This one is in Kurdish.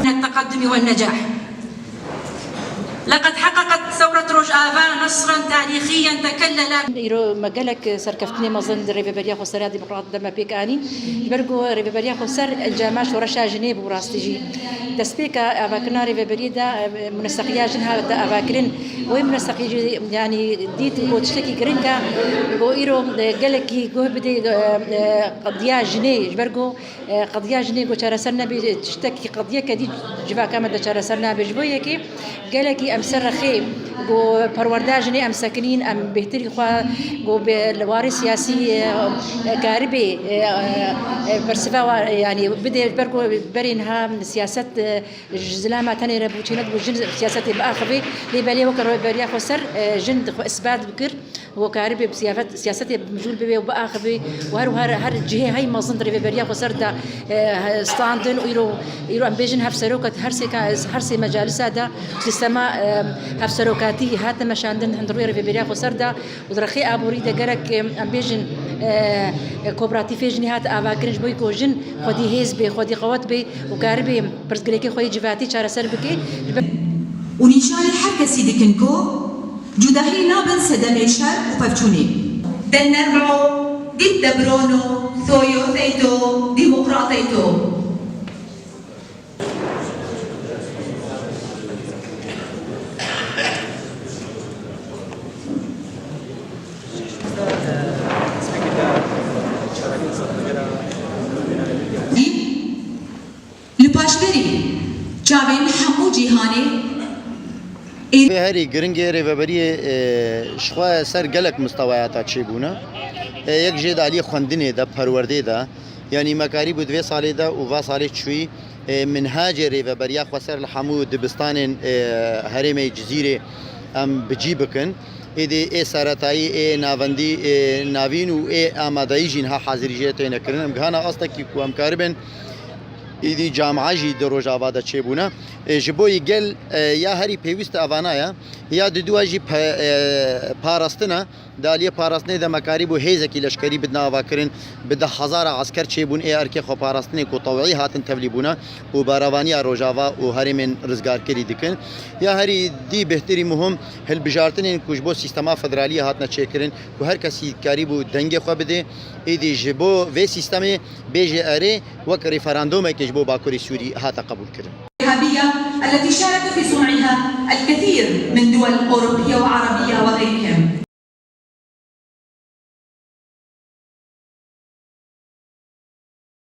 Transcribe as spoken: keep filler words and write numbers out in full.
التقدم والنجاح. لقد حققت ثورة روجافا نصرا تاريخيا تكلل. Îro me gelek serkeftinê mezin di Rêveberiya Xweser a Demokrat de me pêk anîn. Ji ber ku Rêveberiya Xweser encama şoreşa jinê bû rastî jî. Destpêka avakirina rêveberiyê de, e, mineseqiya jin hate avakirin. Wê mineseqî jî, yanî, dît ku tiştekî giring e, ku îro, e, gelekî guh bidê, e, e, qediya jinê. Ji ber ku E, qediya jinê ku çareser nebe, tiştekî qediyeke dî civaka me de çareser nabe. Ji bo yekê gelekî em ser rexê ku perwerdeya jinê em sekinîn, em bêhtirî xwe ku bi li warê siyasî, e, e, karibê, e, e, e, bersiva wa, e, yanî bidê, ji ber ku berê niha siyaset, e, ji zilama tenê re bû, çênedibû jin siyasetê biaxivê. Lê belê weke Rêveberiya Xweser, e, jin xwe isbat bikir. Û karibê bi siyafet-, siyasetê bi mijûl bibe û biaxive û her, her, her cihê hey mezin di Rêveberiya Xweser de, e, standin û îro, îro em bêjin hevseroka her sê ka-, her sê mecalisa de sîstema, e, hevserokatî hate meşandin di rûyê Rêveberiya Xweser de û di rexê aborî de gerek, e, em bêjin, e, e, kooperatîfê jinî hate avakirin ji bo ku jin xwedî hêz bê, xwedî qewet bê û karibê pirsgirêkê xwe yê civakî çareser bike. Ji ber Û nîşanî her kesî dikin ku cudahî nabin sedemê şer û pevçûnê. Denerro, dît debrono, thoyo theyto, demokrateyto. Li paşverî çavên hemû cîhanê ê- Vê herî giringê rêveberiyê, e, ji xwe ser gelek mistewaya ta çêbûne. E, yek jê di aliyê xwendinê de, perwerdê de, yanî me karîbû di vê salê de û va salê çûyî, e, minhacê rêveberiya xweser li hemû dibistanên, e, herêmê Cizîrê em bi cî bikin. Êdî ê seretayî, ê navendî, ê navîn û ê amadeyî jî niha hazirî jê têne kirin. Em gihana astekî ku em karibin Êdî camia jî di Rojava de çêbûne. E, ji bo yî gel, e, ya herî pêwîst evana ye, ya didûa jî pe-, e, parastin e. Di aliyê parastinê de me karîbû hêzekî leşkerî bidine avakirin, bi deh hezara esker çêbûn ê erkê xweparastinê ku tewî hatin tevlî bûne û barevaniya Rojava û herêmên rizgarkirî dikin. Ya herî dî bêhtirî muhim hilbijartinên ku ji bo sîstema federaliyê hatine çêkirin, ku her kesî karîbû dengê xwe bidê, êdî ji bo vê sîstemê bêje erê, wek referandûmekê ji bo Bakurê Sûrî hate qebûlkirin. الإرهابية التي شارك في صنعها الكثير من دول أوروبية وعربية